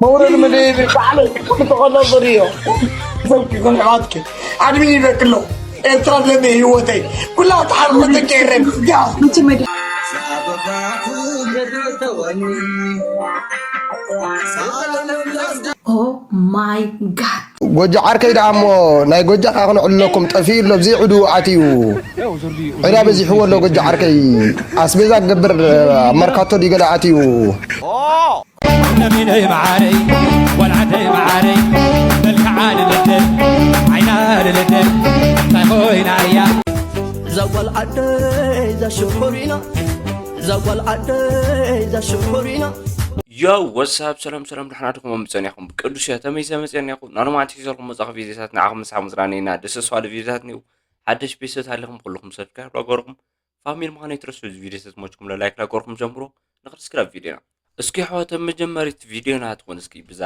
መውረድ ምድሪ ባዕለይ ኩሉ ተቐለብር እዮ። ሰብኪ ኩን ኣሕዋትኪ ኣድሚን ይበቅሎ። ኤርትራ ለሚ ህይወተይ ኩላ ተሓርመ ተቀይረን። Oh my god. ጎጆ ዓርከይ ደኣ እሞ ናይ ጎጆ ካኽንዕለኩም ጠፊኡ ኣሎ ብዘይ ዕዱ ኣትዩ ዕዳ በዚሕዎ ኣሎ ጎጆ ዓርከይ ኣስቤዛ ክገብር ኣብ መርካቶ ድዩ ገለ ኣትዩ ነሚነይ መዓረይ ጓል ዓደይ መዓረይ መልክዓ ልልደ ዓይና ልልደ እንታይ ኮይና እያ እዛ ጓል ዓደይ እዛ ሽኮሪና እዛ ጓል ዓደይ እዛ ሽኮሪና Yo, what's up? ሰላም ሰላም፣ ደሕና ዲኹም? ኣምፀን ያኹም ብቅዱስ እያ ተመይሰ መፅን ያኹም ናኖማንቲ ሒዘልኩም መፃኹ ቪዲዮታት ንዓኹም ምሳሕ ምፅራን ኢና ደስ ስዋል ቪዲዮታት ኒው ሓደሽ ቤተሰብ ኣለኹም ኩልኹም ሰብስክራይብ ላገርኩም ፋሚሊ ምዃነ ይትረሱ። እዚ ቪዲዮታት ሞችኩም ለላይክ ላገርኩም ጀምሮ ንክርስክራብ ቪዲዮና እስኪ ኣሕዋት ኣብ መጀመሪት ቪዲዮና ትኾን እስኪ ብዛ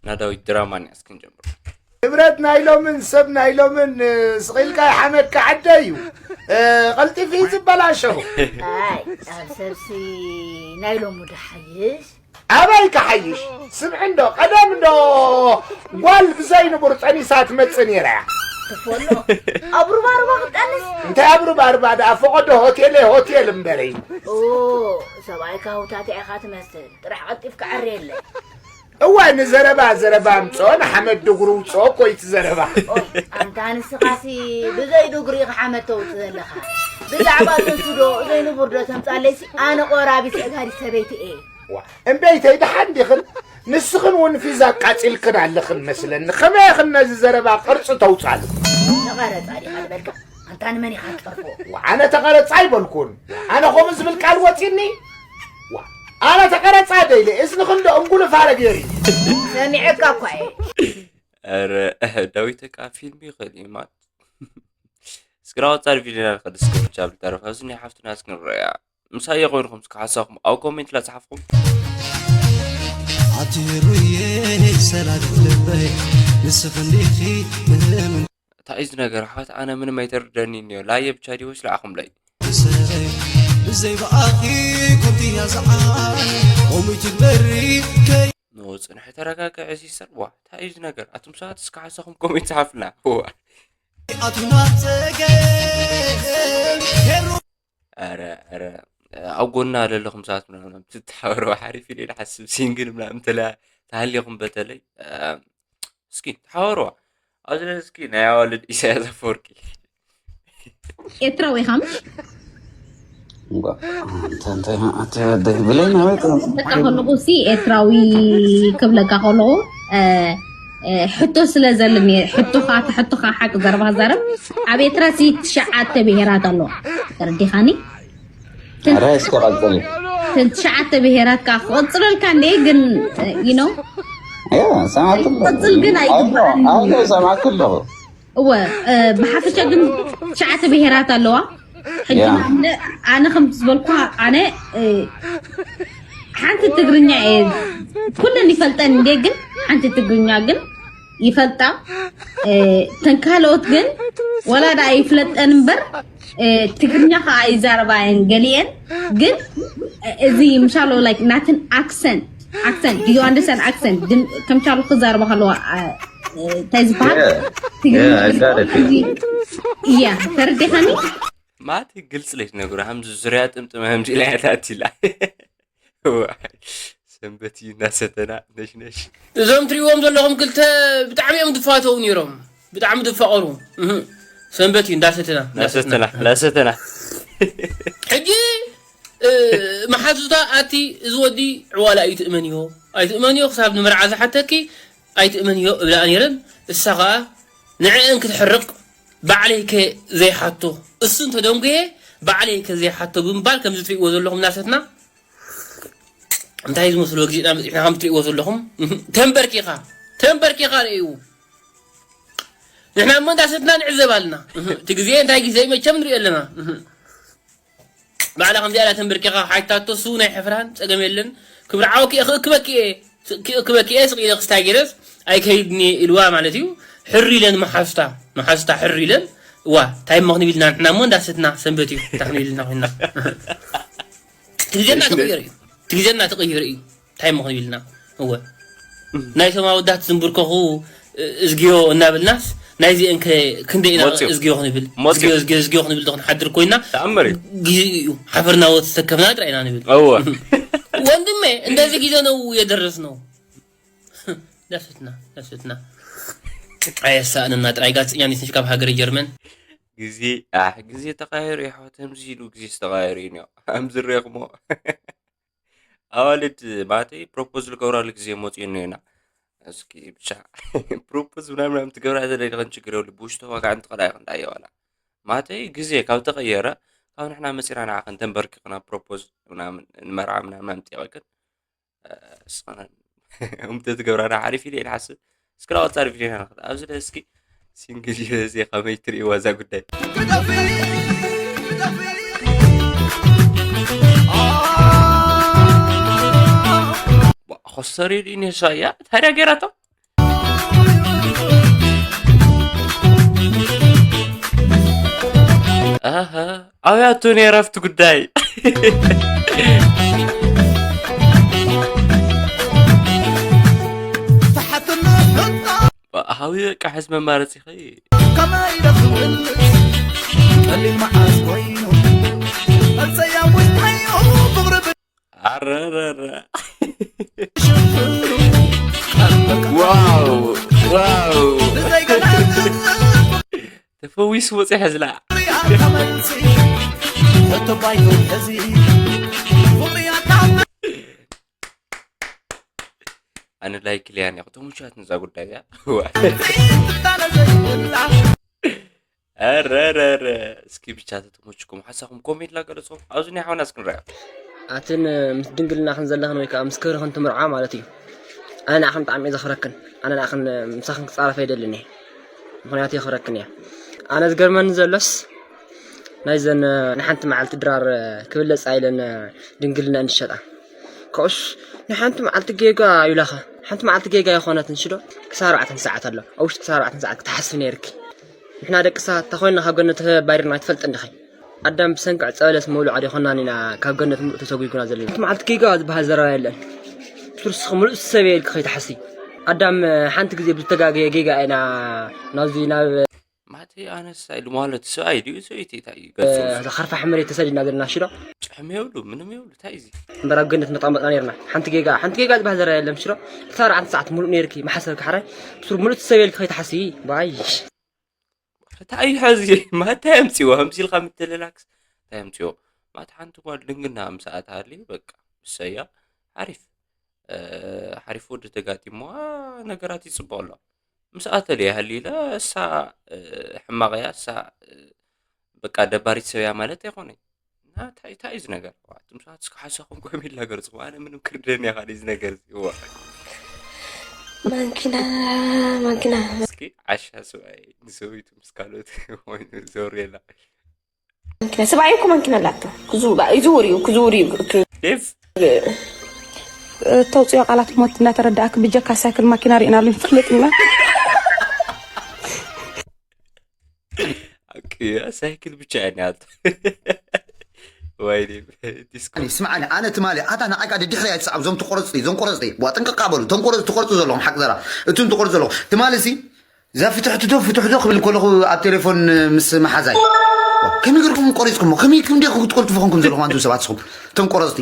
ናዳዊት ድራማ ኒያ እስኪ ንጀምሮ። ንብረት ናይ ሎምን ሰብ ናይ ሎምን ስቕ ኢልካ ይሓመድካ ዓደ እዩ። ቀልጢፉ እዩ ዝበላሸው። ኣይ ኣብ ሰብሲ ናይ ሎሙ ድሓይሽ ኣበይ ክሓይሽ? ስምዒ እንዶ ቀደም እንዶ ጓል ብዘይ ንቡር ጠኒሳ ትመጽእ ነይራ እያ። ትፈሎ ኣብ ሩባሩባ ክትጠንስ እንታይ ኣብ ሩባርባ ደኣ ፈቐዶ ሆቴል ሆቴል እምበረይ። ኦ ሰብኣይካ ውታተ ኢኻ ትመስል ጥራሕ ቀልጢፍካ ዓርየለይ እዋ ንዘረባ ዘረባ ኣምፅኦ ንሓመድ ድጉሪ ውፅኦ እኮ እዩ እቲ ዘረባ። ኣንታ ንስኻሲ ብዘይ ድጉሪ ኢኻ ሓመድ ተውፅእ ዘለኻ ብዛዕባ ጥንሲ ዶ ዘይንቡር ዶ ተምፃለይሲ ኣነ ቆራቢት ሰጋዲት ሰበይቲ እየ እምበይተይ ደሓን ዲኽን? ንስኽን እውን ፊዛ ኣቃፂልክን ኣለኽን መስለኒ። ከመይ ኢኽን ነዚ ዘረባ ቅርፂ ተውፃሉ? ተቐረፃ ዲኻ ዝበልካ ኣንታ ንመን ኢኻ ትጠርፎ ኣነ ተቐረፃ ኣይበልኩን። ኣነ ከምኡ ዝብል ቃል ወፂኒ። ኣነ ተቐረፃ ደይለ እዝንኽን ዶ እንጉልፋረ ገይሩ ሰሚዐካ እኳ እየ ኧረ ዳዊት ከዓ ፊልም ይኽእል እዩ ማት እስክራ ወፃል ቪድዮና ንኸድስከ ብቻ ብልተረፈ ኣብዚ ናይ ሓፍትና እስክንረያ ምሳየ ኮይንኩም እስከ ሓሳብኩም ኣብ ኮሜንት ላፅሓፍኩም ኣትሩየ ሰላም ልበይ ንስኽ እንዲኺ ምህምን እንታይ እዩ ዝነገር ኣሕዋት ኣነ ምንም ኣይተርደኒ እኒዮ ላየ ብቻ ዲወስ ለዓኹም ለይ ሰበይ ብዘይ ብኣኺ ኮንትያ ዝዓል ኦሚት በሪ ከይ ኖ ፅንሒ ተረጋግዐ ሲስተር ዋ እንታይ እዩ ዝነገር ኣቱም ሰባት እስከ ሓሳኹም ኮሜንት ፃሓፍልና ዋ ኣቱና ጸገም ሄሩ ኧረ ኧረ ኣብ ጎና ለለኹም ሰባት ምናምን ትተሓበርዋ ሓሪፍ ኢለ ሓስብ ሲንግል ምናምን ተላ ተሃሊኹም በተለይ እስኪ ተሓበርዋ ኣብዚ እስኪ ናይ ኣዋልድ ኢሳያስ ኣፈወርቂ ኤርትራዊ ኢኻ ምሽ ብለይ ናበይ በቃ ከለኹ ሲ ኤርትራዊ ክብለካ ከለኹ ሕቶ ስለ ዘለኒ ሕቶኻ ሕቶኻ ሓቂ ዘረባ ዛረብ ኣብ ኤርትራ ሲ ትሽዓተ ብሄራት ኣለዋ ተረዲኻኒ ራይ እስኪ ቀጽሊ ትሽዓተ ብሄራት ካ ክቐጽለልካ እንደ ግን you know ሰማዕኩ ቀጽል ግን ኣይግባእን ሰማዕኩ ኣለኹ እወ ብሓፈሻ ግን ትሽዓተ ብሄራት ኣለዋ ሕጂ ኣነ ከም ዝበልኳ ኣነ ሓንቲ ትግርኛ እየ ኩለን ይፈልጠን እንደ ግን ሓንቲ ትግርኛ ግን ይፈልጣ ተን ካልኦት ግን ወላ ደኣ ይፍለጠን እምበር ትግርኛ ከዓ ይዛረባ እየን ገሊአን ግን እዚ ምሻሎ like ናትን accent accent do you understand accent ከምቻሉ ክዛረባ ከለዋ እንታይ ዝበሃል እያ ተረዲኻኒ ማቲ ግልጽ ለይ ትነግሩ ከምዚ ዙርያ ጥምጥም ከምዚ ኢላ እያ ትኣትላ ሰንበት እዩ እናሰተና ነሽነሽ እዞም ትሪእዎም ዘለኹም ክልተ ብጣዕሚ እዮም ዝፋተው ነይሮም ብጣዕሚ ዝፋቐሩ ሰንበት እዩ እንዳሰተና እናሰተና እናሰተና ሕጂ መሓዙታ ኣቲ እዚ ወዲ ዕዋላ ኣይትእመንዮ ኣይትእመንዮ ክሳብ ንመርዓ ዝሓተኪ ኣይትእመንዮ እብላ ነይረን እሳ ኸዓ ንዕአን ክትሕርቕ ባዕለይ ከ ዘይሓቶ እሱ እንተደንጉየ ባዕለይ ከ ዘይሓቶ ብምባል ከምዚ ትሪእዎ ዘለኹም ናሰትና እንታይ ዝመስሎ ግዜና በፂሕና ከም ትሪእዎ ዘለኹም ተንበርኪኻ ተንበርኪኻ ርእዩ ንሕና እሞ እንዳሰትና ንዕዘብ ኣለና እቲ ግዜ እንታይ ግዜ መቸም ንሪኦ ኣለና ባዕላ ከምዚኣ ኢላ ተንበርኪኻ ሓይታቶ እሱ ናይ ሕፍራን ፀገም የለን ክብሪ ዓወኪ ክእክበኪ እየ ክእክበኪ እየ ስቕ ኢለ ክስታይ ገይረስ ኣይከይድኒ ኢልዋ ማለት እዩ ሕሪ ኢለን መሓዝታ መሓዝታ ሕሪ ኢለን እዋ እንታይ እሞ ክንብል ኢና ንሕና እሞ እንዳሰትና ሰንበት እዩ እንታይ ክንብል ኢና ኮይና ትግዜና ተቀየረ እዩ ትግዜና ተቀየረ እዩ እንታይ እሞ ክንብል ኢና እወ ናይቶም ኣወዳት ዝንብርከኹ፣ እ፣ እዝግዮ እናበልናስ፣ ናይዚአን ከ ክንደይ ኢና ሞት እዩ። እዝግዮ ክንብል? ሞት እዩ። እዝግዮ፣ እዝግዮ፣ እዝግዮ ክንብል ዶ ክንሓድር ኮይና? ተኣምር እዩ። ግዜኡ እዩ። ሓፈርና ወተሰከፍና ጥራይ ኢና ንብል። እወ። ወንድሜ፣ እንደዚህ ጊዜ ነው የደረስነው። ደስትና፣ ደስትና። ኣየሳእንና ጥራይ። ጋዜጠኛ ኔትሽ ካብ ሃገረ ጀርመን። ግዜ፣ ኣሕ፣ ግዜ ተቐያይሩ እዩ፣ ኣሕዋት። ከምዚ ኢሉ ግዜ ዝተቐያየሩ እዩ፣ እኒኦ። ከምዚ ርኢኹሞ? ኣዋልድ ማለተይ ፕሮፖዝ ዝገብራሉ ግዜ መፂኡ እኒኦና። እስኪ ብቻ ፕሮፖዝ ምናምን ምናምን ትገብራ ዘለኒ ኸን ችግር የብሉ። ብውሽጢ ዋጋ እንተቐላይኽ እንዳየ ዋላ። ማለተይ ግዜ ካብ ተቐየረ፣ ካብ ንሕና መፂና ንዓኽን ተንበርኪኽና ፕሮፖዝ ምናምን ንመርዓ ምናምን ኣምጢቐክን፣ እ፣ እስኸን እምተ ትገብራና ሓሪፍ ኢለ ኢለ ሓስብ። እስኪ ናብ ቀፃሊ ቪድዮና ንኸድ። ኣብዚ ለ እስኪ ሲንግል ዩኤስኤ ከመይ ትርእይዋ እዛ ጉዳይ? ባ፣ ኮስተር ኢሉ እዩ ነሳ እያ። ታዲያ ገይራቶ? ኣሃ፣ ኣብያቱ ናይ እረፍቲ ጉዳይ። ሃዊ በቃ ሕዝ መማረፂ ኸይ ቀሊል መዓስ ኮይኑ መፀያ ውሽጣዮ ፍቕሪ ኣረረረ። ዋው፣ ዋው። ተፈዊሱ ወፂ ሕዝላ። ኣነ ላይክ ልያን እያ። ተመችያትኒ እዛ ጉዳይ እያ። ኣረ፣ ኣረ፣ ኣረ። እስኪ ብቻ ተተመችኩም ሓሳኹም ኮሜንት ላገለጾ። ኣብዚ ናይ ሓውና እስኪ ንረኣ። ኣትን ምስ ድንግልናኽን ዘለኽን ወይ ከዓ ምስ ክብርኽን ትምርዓ ማለት እዩ። ኣነ ንዓኽን ብጣዕሚ እየ ዘኽብረክን። ኣነ ንዓኽን ምሳኽን ክጻረፍ ኣይደልን እየ። ምኽንያቱ የኽብረክን እየ። ኣነ ዝገርመኒ ዘሎስ ናይዘን ንሓንቲ መዓልቲ ድራር ክብለጻ ኢለን ድንግልና እንሸጣ። ከኡስ ንሓንቲ መዓልቲ ጌጋ ይብላኻ። ሓንቲ መዓልቲ ጌጋ የኾነትን ሽዶ ክሳብ ኣርባዕተ ሰዓት ኣሎ። ኣብ ውሽጢ ክሳብ ኣርባዕተ ሰዓት ክትሓስቢ ነይርኪ። ንሕና ደቂ ሰባት እንተኾይንና ካብ ገነት ተባሪርና ኣይትፈልጥን ዲኺ? ኣዳም ብሰንኪ ዕፀ በለስ ምብልዖ ዲኾናን ኢና ካብ ገነት ምሉእ ተሰጒጉና ዘለና። ሓንቲ መዓልቲ ጌጋ ዝበሃል ዘረባ የለን። ብሱር ንስኺ ምሉእ ሰብ እየ ኢልኪ ከይትሓስቢ። ኣዳም ሓንቲ ግዜ ብዝተጋገየ ጌጋ ኢና ናብዚ ናብ ማለተይ ኣነስ ኢሉ ማለት ሰብኣይ ድዩ ሰበይቲ እንታይ እዩ ገጹ? እዛ ኸርፋሕ መሬት ተሰዲድና ዘለና ሽዶ? ጭሕሚ የብሉ፣ ምንም የብሉ፣ እንታይ እዩ እዚ? እምበር ኣብ ገነት መጣመጥና ነይርና። ሓንቲ ጌጋ፣ ሓንቲ ጌጋ ዝበሃል ዘረባ የለን ሽዶ? ክልተ ኣርባዕተ ሰዓት ምሉእ ነይርኪ፣ መሓሰብኪ ሓራይ ብሱር ምሉእ ሰብ እየ ኢልኪ ከይትሓስቢ። ባይ። እንታይ እዩ ሐዚ? ማታ የምፅዎ፣ ከምዚ ኢልካ ምትልላክስ እንታይ የምፅዎ? ማታ ሓንቲ ጓል ድንግና ምስ ኣትሃልዩ፣ በቃ፣ ምሰያ፣ ሓሪፍ። እ፣ ሓሪፍ ወዲ ተጋጢምዋ፣ ነገራት ይፅበቑ ኣሎ። ምስ ኣተልየ ሃልዩ ኢለ፣ እሳ፣ እ፣ ሕማቕ እያ፣ እሳ፣ እ፣ በቃ፣ ደባሪት ሰብ እያ ማለት ኣይኮነን። እና እንታይ፣ እንታይ እዩ እዚ ነገር? ዋ፣ ኣቱም ሰባት እስኪ ሓሳኹም ኮሜንት ላገርጽኹም። ኣነ ምንም ክርደኒ እያ ካልእ እዚ ነገር እዚ። ዋ። ማንኪና፣ ማንኪና። እስኪ ዓሻ ሰብኣይ ንሰበይቱ ምስ ካልኦት ኮይኑ ዘውርየላ። ማንኪና፣ ሰብኣይ እኮ ማንኪና ኣላቶ። ክዝውር እዩ፣ ክዝውር እዩ። ዴቭ። እተውፅኦ ቃላት ሞት እናተረዳእክ ብጀካ ሳይክል ማኪና ርኢናሉ ይፈልጥ ኢና። ኣኪ ሳይክል ብቻ እያ ናት። ወይኔ ዲስኮ። ስምዓኒ፣ ኣነ ትማሊ ኣታ ንዓይ ከዓ ድድሕሪ ኣይትስዓብ። እዞም ትቆረፅቲ፣ እዞም ቆረፅቲ፣ ዋ፣ ጥንቅቕ በሉ። እቶም ቆረፅ-፣ ትቆርፁ ዘለኹም ሓቂ ዘራ። እቱም ትቆርፁ ዘለኹም። ትማሊ ሲ፣ እዛ ፍትሕትዶ፣ ፍትሕዶ ክብል ከለኹ ኣብ ቴሌፎን ምስ መሓዛይ። ዋ፣ ከመይ ገርኩም ቆሪፅኩሞ? ከመይ፣ ክንደይ ክትቆልጥፉ ኮንኩም ዘለኹም ኣንቱም ሰባት ንስኹም? እቶም ቆረፅቲ።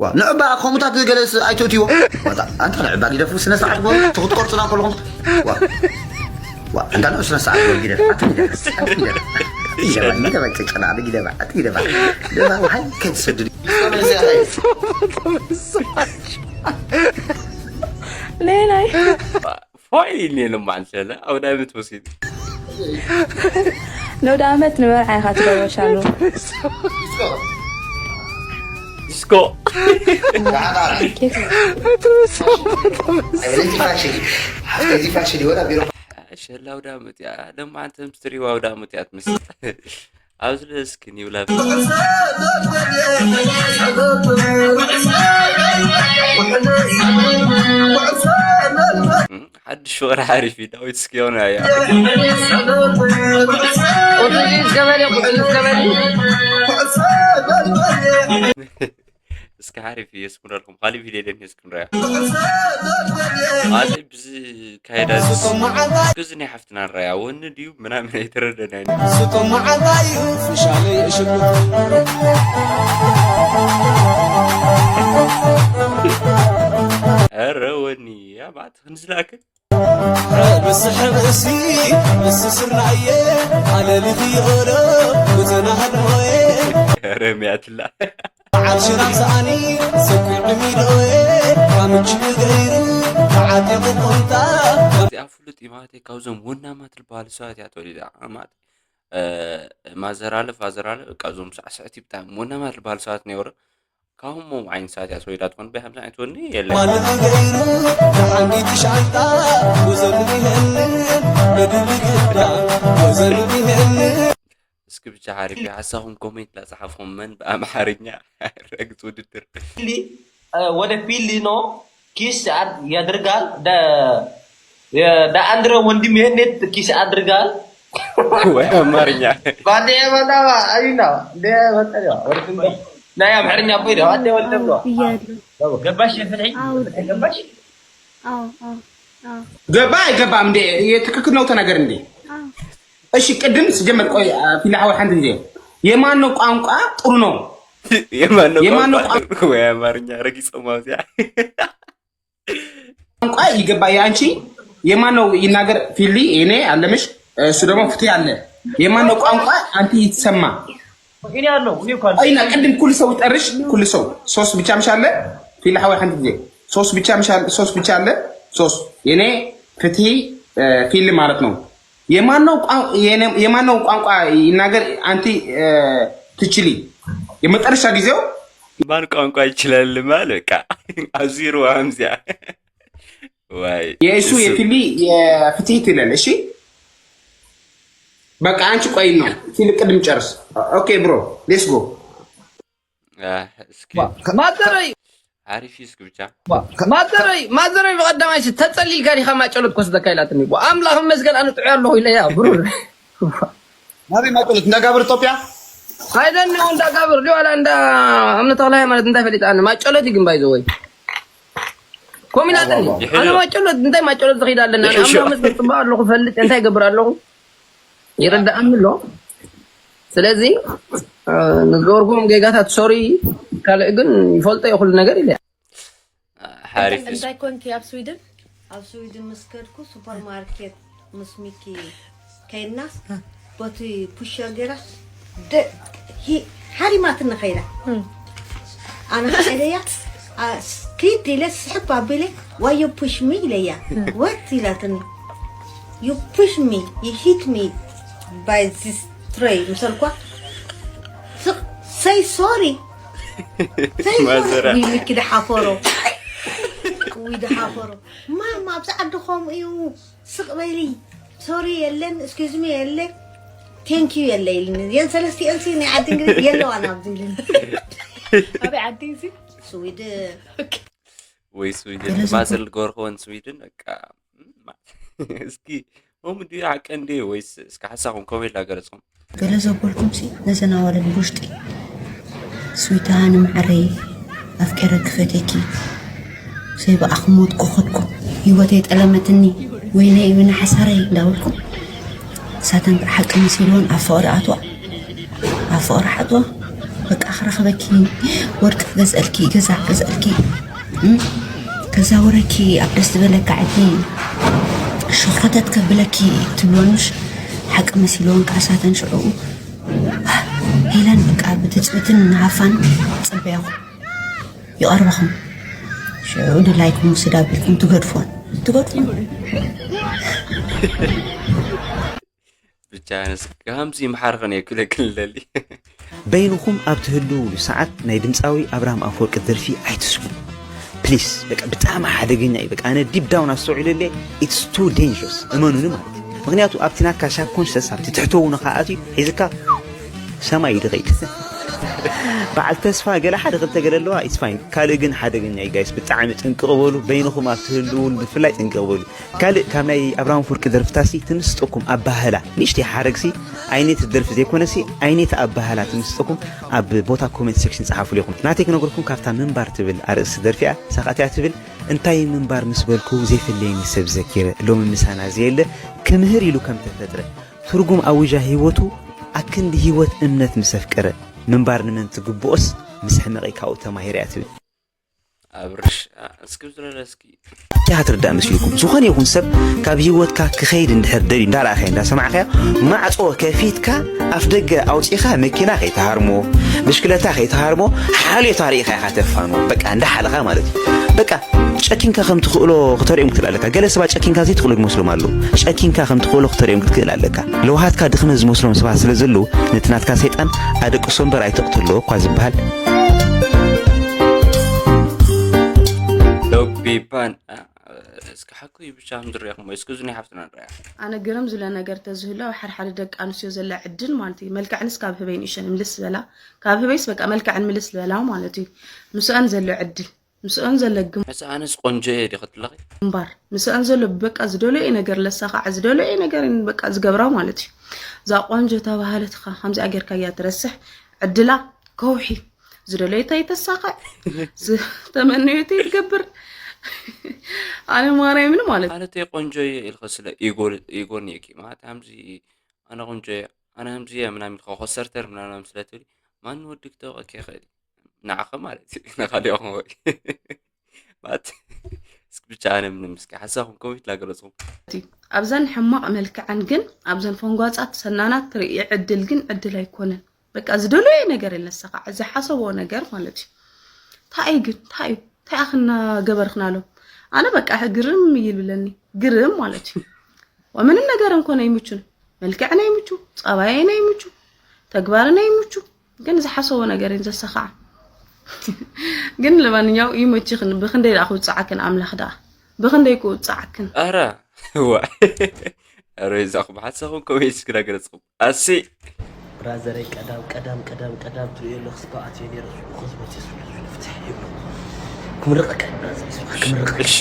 ዋ፣ ንዕባ ከምኡታት ገለ ስ-፣ ኣይተእትይዎ። ዋታ፣ ኣንታ ንዕባ ግደፉ፣ ስነ ስርዓት ግበሩ። እቲ ክትቆርፁና ከለኹም። ዋ። ዋ፣ ኣንታ ንዑ ስነ ስርዓት ግበሩ፣ ግደፍ። ኣቲ ግደፍ፣ ኣቲ ግደፍ። ኣቲ ግደፍ፣ ግደፍ፣ ጨጨና፣ ኣቲ ግደፍ፣ ኣቲ ግደፍ። ግደፍ፣ ውሓይ ከይትሰድድ። ሌላይ። ፎይል ኢልኒ የለ ማንሸለ፣ ኣብ ናይ ምትወሲድ። ነውደ ዓመት ንመርዓ ኢኻ ትደርበሻሉ። ዲስኮ። ሸላ ኣውደ ዓመት እያ። ለማዓንተ ምስ ትሪእዋ ኣውደ ዓመት እያ ትመስል። ኣብዚ ለ እስኪ ኒው ላይፍ። ሓድሽ ፍቕሪ ሓሪፍ እዩ። ዳዊት እስኪ የሆነ እያ። ቁጥሪ ገበሬ፣ ቁጥሪ ገበሬ። እስኪ ሓሪፍ እዩ፣ የስምረልኩም። ካሊእ ቪድዮ ደን እስኪ ንሪኣ። ኣቲ ካይዳ እዚ ናይ ሓፍትና ራያ ወኒ ድዩ ምናምን ኣይተረደናኒ። ስጦ መዓልታ እዩ ፍሻለይ እሽጉጥ። ኧረ ወኒ ኣባዕቲ ክንዝላክን። ብስሕ ብእሲ ምስ ስርናየ ኣለሊኺ ኦሎ ብዘናሃድሞየ። ኧረ ሚያትላ። በዓል ሽራብ ሰኣኒ ስኩዕ ሚድኦየ ካምች ገይሩ ተዓጢቑ ቁምጣ። እዚኣ ፍሉጥ እዩ ማለት እዩ። ካብዞም ወናማት ዝበሃሉ ሰባት እያ ተወሊዳ ማለት፣ እ፣ ማዘር ኣለ፣ ፋዘር ኣለ፣ በቃ እዞም ሳዕስዕቲ ብጣዕሚ ወናማት ዝበሃሉ ሰባት ነይሩ። ካብኦም ዓይነት ሰባት እያ ተወሊዳ ትኾን። ብሃምሳ ዓይነት ወኒ የለን። ማለቱ ገይሩ ተዓንዲቲ ሻንጣ ወዘን ይህንን በድሊ ግዳ ወዘን ይህንን። እስኪ ብቻ ሓሪፍ እዩ። ሓሳኹም ኮሜንት ላጽሓፍኹም መን ብኣምሓርኛ ረግጽ ውድድር። ፊሊ፣ እ፣ ወደ ፊሊ ነው ኪስ ያድ-፣ ያድርጋል። ደ-፣ የ-፣ ደ አንድረ ወንድም ይሄን ኔት ኪስ ያድርጋል። ወይ ኣማርኛ። ባዴ መጣ፣ አዩና፣ ደ መጣ፣ ወደ ፊሊ። ናይ ኣምሓርኛ እኮ ይደው፣ ኣደ ወልደ ብሎ። ብያለሁ። ገባሽ የፍትሒ? አዎ። ገባሽ? አዎ፣ አዎ፣ አዎ። ገባ አይገባም እንዴ? የትክክል ነው ተናገር እንዴ? አዎ። እሺ፣ ቅድም ስጀመር ቆይ፣ አ፣ ፊላ ሓወይ ሓንቲ ጊዜ የማን ነው ቋንቋ ጥሩ ነው? የማን ነው የማን ነው ቋንቋ ቋንቋ? ጥሩ? ወይ ኣማርኛ ረጊጾም ኣብዚኣ። ቋንቋ ይገባ የአንቺ የማን ነው ይናገር ፊሊ፣ እኔ አለምሽ፣ እሱ ደግሞ ፍትህ አለ። የማን ነው ቋንቋ አንቲ ይትሰማ? እኔ አለው፣ እኔ እኮ አለው። አይና ቅድም ኩሉ ሰው ይጠርሽ፣ ኩሉ ሰው ሶስት ብቻ ምሽ አለ። ፊላ ሓወይ ሓንቲ ጊዜ ሶስት ብቻ ምሽ አለ፣ ሶስት ብቻ አለ። ሶስት የኔ ፍትህ፣ እ፣ ፊል ማለት ነው። የማን ነው ቋን-፣ የኔ-፣ የማን ነው ቋንቋ ይናገር አንቲ፣ እ፣ ትችሊ? የመጨረሻ ጊዜው ማን ቋንቋ ይችላል ማለት በቃ። አዚሩ አምዚያ። ዋይ። የእሱ እሱ። የፊሊ የፍትህ ትለል። እሺ፣ በቃ አንቺ ቆይ ነው ፊል ቅድም ጨርስ። ኦኬ ብሮ፣ ሌትስ ጎ። አ፣ እስኪ። ማዘረይ። ሓሪፍ እዩ እስኪ ብቻ። ማዘረይ፣ ማዘረይ ብቐዳማይ ሲ ተጸሊልካ ዲኻ ማጨሎት ኮስደካ ኢላትኒ። ኣምላኽ ይመስገን ኣነ ጥዑይ ኣለኹ ኢለያ ብሩር። ናበይ ማጨሎት? እንዳጋብር ኢትዮጵያ? ኣይደኒ እንዳጋብር ድዩ ዋላ እንዳ እምነ ተኽለ ሃይማኖት እንታይ ፈሊጣ ኣነ? ማጨሎት እዩ ግን ባይ ዘ ወይ። ኮሚናት ይሕሉ። ኣነ ማጨሎት እንታይ ማጨሎት ዝኺድ ኣለና? ይሕሹ። ኣምላኽ ይመስገን ጽቡቕ ኣለኹ ፈልጥ እንታይ ይገብር ኣለኹ? ይርዳእኒ ኣሎ። ስለዚ፣ እ፣ ንዝገበርኩም ጌጋታት ሶሪ፣ ካልእ ግን ይፈልጦ እየ ኩሉ ነገር ኢለ። ሓሪፍ እዩ። እንታይ ኮንኪ ኣብ ስዊድን? ኣብ ስዊድን ምስ ከድኩ ሱፐርማርኬት ምስ ሚኪ ከይድናስ በቲ ፑሸር ገይራ ደ-፣ ሂ-፣ ሓሪማትኒ ከይዳ። እም። ኣነ ከዓ ኢለያ፣ አ፣ ስ-፣ ክይድ ኢለ ስሕብ ኣቢለ፣ "Why you push me?" ኢለያ። እም። "What?" ኢላትኒ። "You push me, you hit me by this tray." ምሰልኳ፣ ስቕ፣ "Say sorry." "Say sorry." ማዘራ። ውይ፣ ሚኪ ደሓፈሮ። ውይ፣ ደሓፈሮ። ማማ፣ ኣብዚ ዓዲ ከምኡ እዩ። ስቕ በሊ። ሶሪ የለን፣ ኤክስኪውዝ ሚ የለ፣ ቴንክ ዩ የለ ኢልኒ። የን ሰለስቲኤን ሲ ናይ ዓዲ እንግሊዝ የለዋን ኣብዚ ኢልኒ። ኣበይ ዓዲ እዚ? ስዊድን። ኦኬ። ወይ ስዊድን፣ ገለ ማዘር ዘኮ- ዝገበርክወን ስዊድን፣ በቃ፣ ማ-፣ እስኪ፣ ኦም ድዩ ሓቀ እንድዩ ወይስ እስኪ ሓሳኹም ኮሜንት ላገለጽኹም? ገለ ዘበልኩምሲ ነዘን ኣዋልድ ብውሽጢ፣ ስዊታ ንመዓረይ ኣፍቂረ ክፈትየኪ፣ ዘይበኣኹ ሞት ኮኸድኩ፣ ህይወተይ ጠለመትኒ፣ ወይነይ፣ ወይነ ሓሳረይ እንዳበልኩም፣ ንሳተን ከዓ ሓቂ መሲልወን ኣብ ፍቕሪ ኣትዋ። ኣብ ፍቕሪ ሓጥዋ፣ በቃ ክረኽበኪ፣ ወርቂ ክገዝአልኪ፣ ገዛ ክገዝአልኪ፣ እም፣ ከዛውረኪ ኣብ ደስ ዝበለካ ዓዲ፣ ሸኾተት ከብለኪ ትብሎንሽ፣ ሓቂ መሲልወን ከኣ ሳተን ሽዑ፣ ሄለን በቃ ብትጽቢትን ሃፋን ጸበያኹ። ይቐርበኹም። ሽዑ ድላይኩም ውስድ ኣቢልኩም ትገድፎን፣ ትገድፎን። ብቻ ኣነስ ከምዚ ይምሓርኽን እየ ክብለክን ልደሊ። በይንኹም ኣብ ትህልውሉ ሰዓት ናይ ድምፃዊ ኣብርሃም ኣፈወርቂ ደርፊ ኣይትስምዑ ፕሊስ። በቃ ብጣዕሚ ሓደገኛ እዩ። በቃ ኣነ ዲፕ ዳውን ኣስተውዒለለይ፣ ኢትስ ቱ ዴንጀረስ፣ እመኑኒ ማለት እዩ። ምኽንያቱ ኣብቲ ናትካ ሳብኮንሸስ ኣብቲ ትሕተውኑ ከኣትዩ ሒዝካ ሰማይ እዩ ዝኸይድ። በዓል ተስፋ ገለ ሓደ ክልተ ገለ ኣለዋ፣ ኢትስ ፋይን። ካልእ ግን ሓደገኛ እዩ ጋይስ፣ ብጣዕሚ ጥንቅቕ በሉ። በይንኹም ኣብ ትህልውሉ ብፍላይ ጥንቅቕ በሉ። ካልእ ካብ ናይ ኣብርሃም ኣፈወርቂ ደርፍታሲ ትምስጠኩም ኣባህላ፣ ንእሽተይ ሓረግሲ፣ ኣይነት ደርፊ ዘይኮነሲ፣ ኣይነት ኣባህላ ትምስጠኩም ኣብ ቦታ ኮሜንት ሴክሽን ጸሓፉ ኢኹም። ናተይ ክነግርኩም ካብታ ምንባር ትብል ኣርእስቲ ደርፊ እያ፣ ሳኻትያ ትብል እንታይ ምንባር ምስ በልኩ ዘይፍለየኒ ሰብ ዘኪረ፣ ሎሚ ምሳና ዘየለ ክምህር ኢሉ ከም ተፈጥረ፣ ትርጉም ኣውጃ ህይወቱ ኣክንዲ ህይወት እምነት ምስ ኣፍቀረ፣ ምንባር ንመን ትግብኦስ ምስ ሕመቐይ ካብኡ ተማሂረ እያ ትብል። ኣብርሽ እስኪ ዝረለ እስኪ እቲኻ ትርዳእ መሲልኩም። ዝኾነ ይኹን ሰብ ካብ ህይወትካ ክኸይድ እንድሕር ደልዩ እንዳረኣኸ እንዳሰማዕኸ ማዕፆ ከፊትካ ኣፍ ደገ ኣውፂኻ መኪና ከይትሃርሞ ብሽክለታ ከይትሃርሞ ሓልዮት ኣርኢኻ ኢኻ ተፋኖ በቃ እንዳሓለኻ ማለት እዩ። በቃ ጨኪንካ ከም ትኽእሎ ክተርእዮም ክትል ኣለካ። ገለ ሰባት ጨኪንካ ዘይትኽእሎ ዝመስሎም ኣለዉ። ጨኪንካ ከም ትኽእሎ ክተርእዮም ክትክእል ኣለካ። ለውሃትካ ድኽመት ዝመስሎም ሰባት ስለ ዘለዉ ነቲ ናትካ ሰይጣን ኣደቅሶ እምበር ኣይተቕትሎ እኳ ዝበሃል። ሎቢባን እስኪ ሓኩይ ብቻ ከም ዝረኹም እስኪ እዙ ናይ ሓፍትና ንረያ ኣነ ግርም ዝለ ነገር ተዝህሎ ኣብ ሓደ ሓደ ደቂ ኣንስትዮ ዘለ ዕድል ማለት እዩ። መልክዐንስ ካብ ህበይ ንእሸን ምልስ ዝበላ ካብ ህበይስ በቃ መልክዐን ምልስ ዝበላ ማለት እዩ። ምስአን ዘሎ ዕድል ምስአን ዘሎ ግም ሕስ ኣነስ ቆንጆ እየ ዲኸ ትለኺ እምባር ምስአን ዘሎ በቃ ዝደለየ ነገር ለሳኻዕ ዝደለየ ነገር በቃ ዝገብራ ማለት እዩ። እዛ ቆንጆ ተባሃለት ኻ ከምዚኣ ጌርካ እያ ትረስሕ ዕድላ ከውሒ ዝደለየታ ይተሳኸዕ ዝተመነየቶ ይትገብር። ኣነ ማርያምን ማለት ማለት ቆንጆ እየ ኢልኸ ስለ ኢጎ ነኪ ማለት ከምዚ ኣነ ቆንጆ እየ ኣነ ከምዚ እየ ምናምን ኢልኸ ኮሰርተር ምናምን ስለ ትብሊ ማን ወዲ ክተውቀኪ ይኽእል ንዓኸ ማለት እዩ ንኻሊኦኹም ወይ ማለት እስኪ ብቻ ኣነ ምንም እስኪ ሓሳኹም ኮሜንት ላገለጽኹም ኣብዘን ሕማቕ መልክዐን ግን ኣብዘን ፈንጓጻት ሰናናት ትርኢ ዕድል ግን ዕድል ኣይኮነን። በቃ ዝደለየ ነገር የለሰኻ ዝሓሰቦ ነገር ማለት እዩ። እንታይ ግን እንታይ እንታይ ኣኽና ገበርክናሎም ኣነ በቃ ግርም ይብለኒ ግርም ማለት እዩ። ወምንም ነገር እንኮን ኣይምቹን መልክዕን ኣይምቹ ጸባየን ኣይምቹ ተግባርን ኣይምቹ ግን ዝሓሰቦ ነገር እየን ዘሰኻዓ። ግን ለማንኛው ይመችኽን ብክንደይ ደኣ ክውፅዓክን ኣምላኽ ደኣ ብክንደይ ክውፅዓክን ኣረ ዋ ኣረ ይዛኹም ሓሳኹም ኮሜንት እስኪ ዳገለጽኹም ኣሲ ብራዘረይ ቀዳም ቀዳም ቀዳም ቀዳም ትሪኦ ኣለኹ ስባ ኣትዮ ነይረ ሽዑ ከዝበት የስሉ ፍትሕ ይብሎ ክምርቐካ እዩ ብራዘር ይስብኻ ክምርቐካ እሺ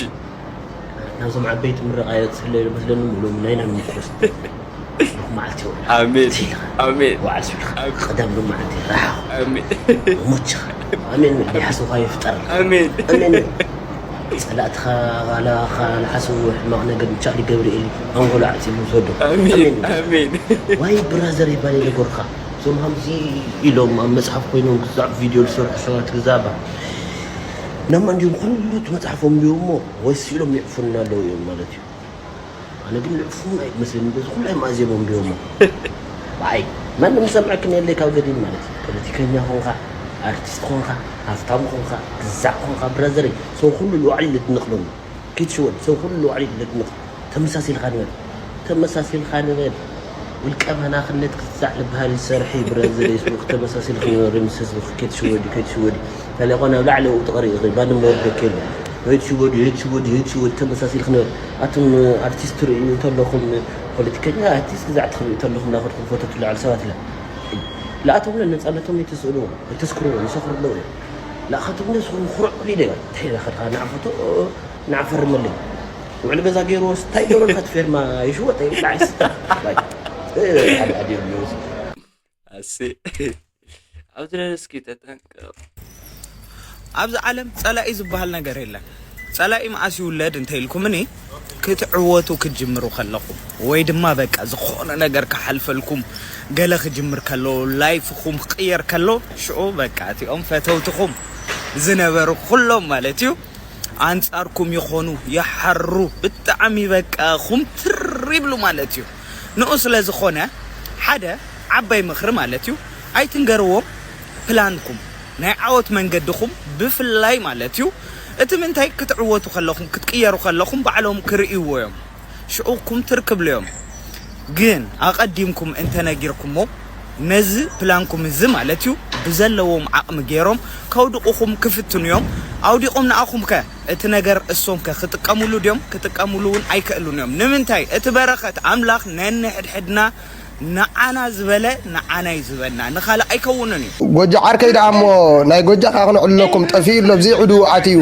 ናብዞም ዓበይቲ ምረቓ የበፅሕለይ ዶ መስለኒ ምሎም ናይና ንምክሮስ መዓልቲ ይውዕል ኣሜን ኣሜን በዓል ስብልካ ቀዳም ዶ መዓልቲ ራሓ ኣሜን ሞችኻ ኣሜን ይሓስብካ ይፍጠር ኣሜን ኣሜን ጸላእትኻ ቃላኻ ንሓስቡ ሕማቕ ነገር ብቻ ገብርኤል ኣንጎሎ ዓፂሙ ዝወዶ ኣሜን ኣሜን ዋይ ብራዘር ይባል የነገርካ እዞም ሃምዚ ኢሎም ኣብ መፅሓፍ ኮይኖም ክዛዕ ቪድዮ ዝሰርሑ ሰባት ግዛባ ናማ እንዲሁም ኩሉ እቲ መፅሓፎም እንዲሁ እሞ ወይ ስኢሎም ይዕፉና ኣለዉ እዮም ማለት እዩ ኣነ ግን ልዕፉን ኣይመስለኒ በዚ ኩሉ ኣይማእዜሞም እንዲሁ እሞ ብዓይ ማንም ዝሰምዐክን የለይ ካብ ገዲም ማለት እዩ ፖለቲከኛ ኮንካ ኣርቲስት ኮንካ ሃፍታም ኮንካ ግዛዕ ኮንካ ብራዘር ሰው ኩሉ ልዋዕሊ ለድንቕ ሎሚ ኪትሽወድ ሰብ ኩሉ ልዋዕሊ ለድንቕ ተመሳሲልካ ንበል ተመሳሲልካ ንበል ውልቀ መናኽነት ክዛዕ ልበሃል ይሰርሒ ብረዝለይ ስሩቕ ተመሳሲልካ ንበል ምስ ህዝቢ ከይትሽወዲ ከይትሽወዲ ተለቆ ናብ ላዕሊ ኡ ተቐሪኡ ባንም ወርደክ የለ ከይትሽወዲ ከይትሽወዲ ከይትሽወዲ ተመሳሲልካ ንበል ኣቱም ኣርቲስት ትርእዩ እንተለኹም ፖለቲከኛ ኣርቲስት ክዛዕ ትኽልኡ እንተለኹም እናኸድኩም ፎቶ ትልዓሉ ሰባት ኢላ ለኣቶም ነፃነቶም ይትስእሉ ይተስክሩ ይሰኽሩ ኣለዉ እዮም ለኣኻቶም ነስኹም ኩርዕ ኢለ እንታይ ኢላ ከድካ ንዓፈቶ ንዓፈርመለይ ውዕሊ ገዛ ገይርዎስ እንታይ ገበርካ እቲ ፌርማ ይሽወጥ ይብላዕስ ሓደ ሓደ እዮም ይወስ ኣሲ ኣብዚ እስኪ ተጠንቀቕ ኣብዚ ዓለም ጸላኢ ዝበሃል ነገር የለን። ጸላኢ መዓስ ይውለድ እንተ ኢልኩምኒ ክትዕወቱ ክትጅምሩ ከለኹም ወይ ድማ በቃ ዝኾነ ነገር ክሓልፈልኩም ገለ ክጅምር ከሎ ላይፍኹም ክቕየር ከሎ ሽዑ በቃ እቲኦም ፈተውትኹም ዝነበሩ ኩሎም ማለት እዩ ኣንጻርኩም ይኾኑ ይሓሩ ብጣዕሚ በቃ ኹምትር ይብሉ ማለት እዩ ንኡ ስለ ዝኾነ ሓደ ዓባይ ምኽሪ ማለት እዩ ኣይትንገርዎም ፕላንኩም ናይ ዓወት መንገድኹም ብፍላይ ማለት እዩ እቲ ምንታይ ክትዕወቱ ከለኹም ክትቅየሩ ከለኹም ባዕሎም ክርእይዎ እዮም ሽዑ ኩምትር ክብሉ እዮም ግን ኣቐዲምኩም እንተነጊርኩሞ ነዚ ፕላንኩም እዚ ማለት እዩ ብዘለዎም ዓቕሚ ገይሮም ከውድቑኹም ክፍትኑ እዮም ኣውዲቖም ንኣኹም ከ እቲ ነገር እሶም ከ ክጥቀምሉ ድዮም ክጥቀምሉ እውን ኣይክእሉን እዮም ንምንታይ እቲ በረኸት ኣምላኽ ነንሕድሕድና ንዓና ዝበለ ንዓና እዩ ዝበና ንኻልእ ኣይከውንን እዩ ጎጆ ዓርከይ ደኣ እሞ ናይ ጎጃ ከኣ ክነዕልለኩም ጠፊኡ ኣሎ ብዘይ ዕዱ ኣትዩ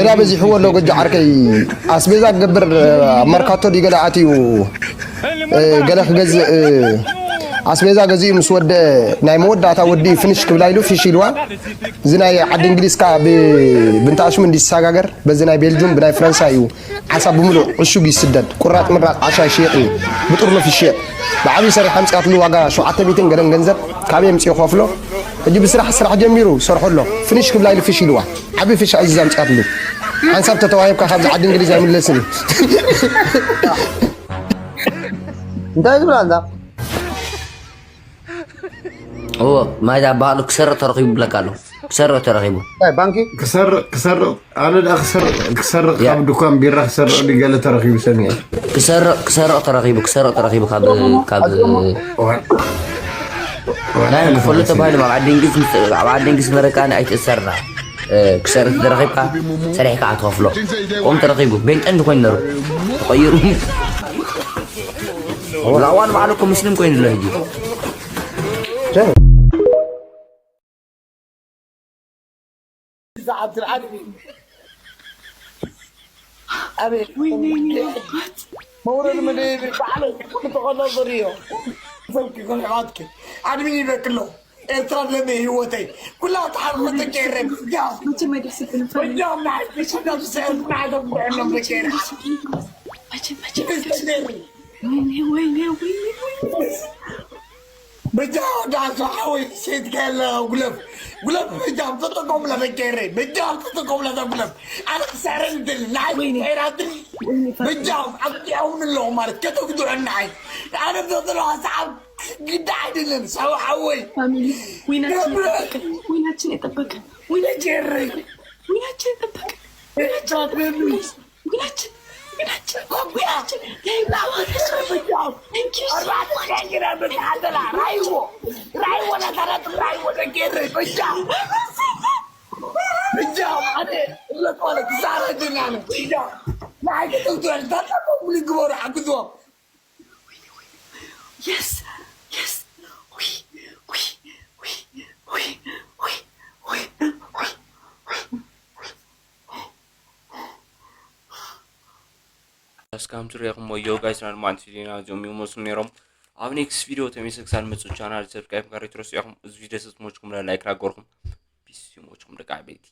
ዕዳ በዚሕዎ ኣሎ ጎጆ ዓርከይ ኣስቤዛ ክገብር ኣብ መርካቶ ድዩ ገለ ኣትዩ ገለ ክገዝእ ኣስቤዛ ገዚኡ ምስ ወደ ናይ መወዳእታ ወዲ ፍንሽ ክብላ ኢሉ ፊሽ ኢልዋ። እዚ ናይ ዓዲ እንግሊዝ ከኣ ብ- ብንታሽሙ እንዲሰጋገር በዚ ናይ ቤልጁም ብናይ ፈረንሳ እዩ። ዓሳ ብምሉእ ዕሹግ ይስደድ። ቁራጥ ምራቕ ዓሻ ይሽየጥ እዩ። ብጥርኑፍ ይሽየጥ። ብዓብዩ ሰሪሕ ኣምፅኣትሉ ዋጋ ሸውዓተ ሚእትን ገለን ገንዘብ ካበይ ኣምፅኡ ከፍሎ? ሕጂ ብስራሕ ስራሕ ጀሚሩ ሰርሖ ኣሎ። ፍንሽ ክብላ ኢሉ ፊሽ ኢልዋ። ዓብዩ ፊሽ ኣዚዛ ኣምፅኣትሉ። ሓንሳብ ተተዋሂብካ ካብዚ ዓዲ እንግሊዝ ኣይምለስን እዩ። እንታይ ዝብላ እንዳ እዎ ማይዳ ባህሉ ክሰርቕ ተረኺቡ ብለካ ኣሎ። ክሰርቕ ተረኺቡ። እንታይ ባንኪ ክሰርቕ ክሰርቕ ኣነ ደኣ ክሰርቕ ክሰርቕ ያ። ካብ ድኳን ቢራ ክሰርቕ ድዩ ገለ ተረኺቡ ሰሚዐ። ክሰርቕ ክሰርቕ ተረኺቡ ክሰርቕ ተረኺቡ ካብ ካብ ናይ ክፈሉ ተባሂሉ ኣብ ዓዲ እንግሊዝ ምስ- ኣብ ዓዲ እንግሊዝ መረቃኒ ኣይትእሰርና። እ፣ ክሰርቕ ተረኺብካ ሰሪሕካ ኣትኸፍሎ። ቆም ተረኺቡ ቤንጠ እንዲ ኮይኑ ነሩ ተቐይሩ። ላዋን ባዕሉ እኮ ሙስሊም ኮይኑ ኣሎ ሕጂ። ሰዓት ኣቤት መውረድ መደብ ባዕለይ ክተቐሎ ዘርእዮ ሰብኪ ኮን ኣሕዋትኪ ኣድሚን ይበክሎ ኤርትራ ለመ ህይወተይ ኩላ ተሓርፈ ተቀየረ መቼም አይደርስብንም። ወዲያው ናይ ሽዳቱ ሰእዝ ማዕዘብ ብዕሎም ተቀየረ መቼም መቼም አይደርስብንም። ወይኔ ወይኔ ወይኔ ወይኔ። በጃ ዳሱ ሓወይ ሴት ከለ ጉለፍ ጉለፍ በጃ ተጠቆምላ ተቀየረ በጃ ተጠቆምላ ጉለፍ ኣነ ሰረን ድል ናይ ወይኔ። ኤራት ወይኔ ፋሚሊ በጃ ኣብዚኦም ኣለዉ ማለት ከተጉድዑናይ ኣነ ዘጥሎ ሰዓብ ግዳ ኣይደለን ሰው ሓወይ ፋሚሊ ዊናችን የጠበቀን ዊናችን የጠበቀን ዊናችን ተቀየረ ዊናችን የጠበቀን ዊናችን ዊናችን ዊናችን ዊናችን Thank you so much. Yes. Yes. Oui. Oui. Oui. Oui. Oui. Oui. እስካም ትሪኢኹም ወዮ ጋይስ ናድማዕንቲ ዜና እዚኦም ይመስሉ ነይሮም። ኣብ ኔክስት ቪዲዮ ተመልሰ ክሳብ ንመፅእ ቻናል ሰብስክራይብ ጋር ይትረስዑ ኢኹም። እዚ ቪዲዮ ስትሞችኩም ላይክ ላገርኩም ፒስ ይሞችኩም ደቂ ዓበይቲ።